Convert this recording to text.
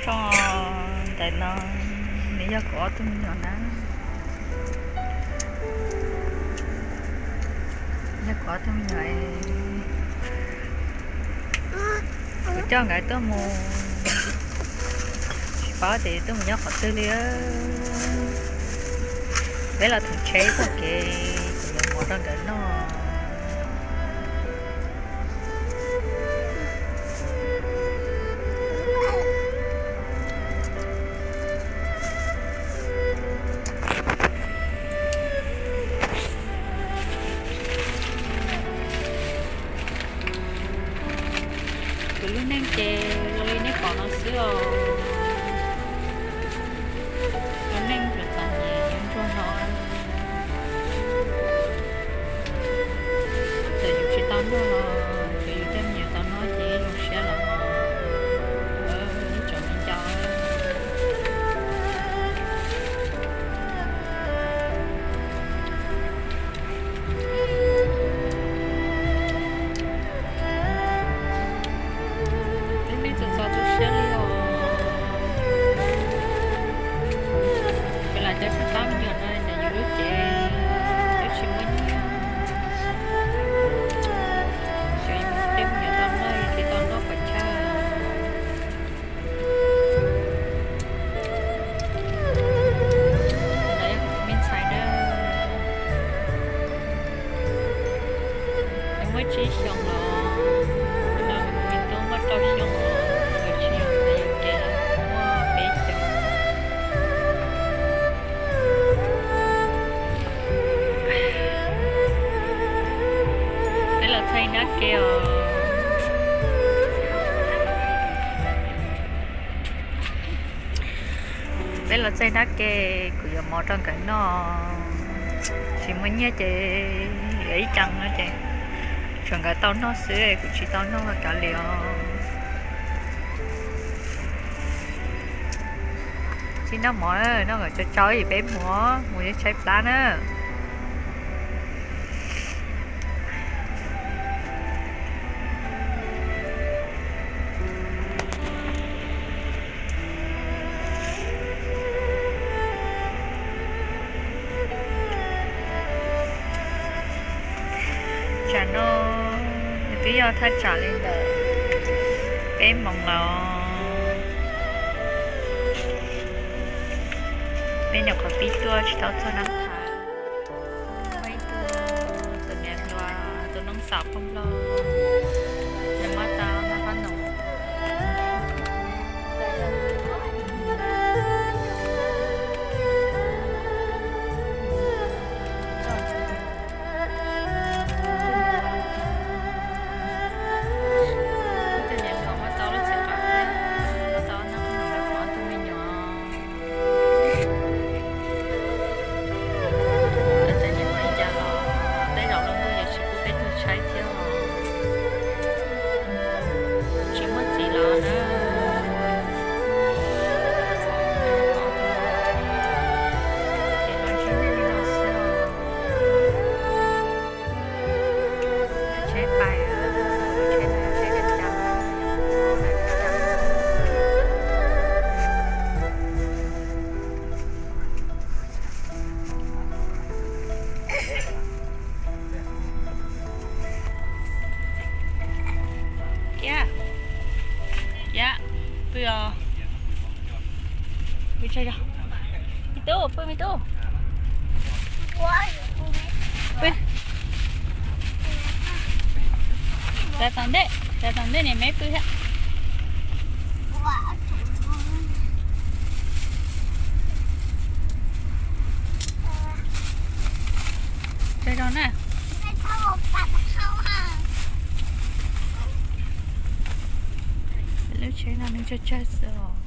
Tso, ntawm no nws yog kuv ob tug me nyuam na. Yog kuv ob tug me nyuam, kuv coj nkawd tuaj mus, tsis paub tias tuaj mus nyob qhov twg li. Peb los thov tsheb txoj kev, kuv yuav mov rau nkawd noj. Kuv lub neej ces zoo li nej pom no xwb os. Lub neej txom nyem yuav ntsuag no. Txawm yus tsis tau noj los tsuav yus tej me nyuam tau noj ces zoo siab lawm os. Ib tsoom me ncauj. Lub neej txom txom tu siab li os. Peb lam coj tsis tau me nyuam no ntawm yus lub cev twb tsis muaj nyiaj. Tsuav yus tej me nyuam tau noj yus tsis tau noj pom chawj. Ntawd yog kuv tus me ntxhais na. Nws muaj tsib xyoos los, tus no kuv tus me tub muaj rau xyoo los, tus tsis yog ntawm yus ces muaj peb xyoos. Peb los txog ib nrab ke os. Peb los txog ib nrab ke, kuv yuav mov rau nkawd noj. Tsis muaj nyiaj ces yuav ib ceev no ces tsuav nkawd tau noj xwb, kuv tsis tau noj kav liam os. Tsis noj mov, noj kom tsau tsau es peb mus, mus tshaib plab na. Tsam no nws twb yog thaj tsam li ntawm peb moos lawm. Peb nyuam qhuav pib tuaj tsis tau txog Nab Thas. Muaj ib tug, tus niam hluas, tus noob xaus phooj loj, nws muab tau noj qab noom. Tus niam hluas muab tau lub txiv qaub thiab muab tau noj qab noom rau kuv ob tug me nyuam. Txawm niam hluas li cas los tej zaum los ntuj yuav tsis pub peb tuag tshaib thiab os. Tsis muaj txiv los na. Ces los ntsib nej li no xwb os. Tsheb pais, tsheb, tsheb cas cas. Kiab, kiab, pw os. Pw tso, me tub, pw me tub. Pw. Sawv tom ntej, sawv tom ntej niam me pw thiab. Tso zoo na. Lub tsheb no nws tsawg tsawg xwb os.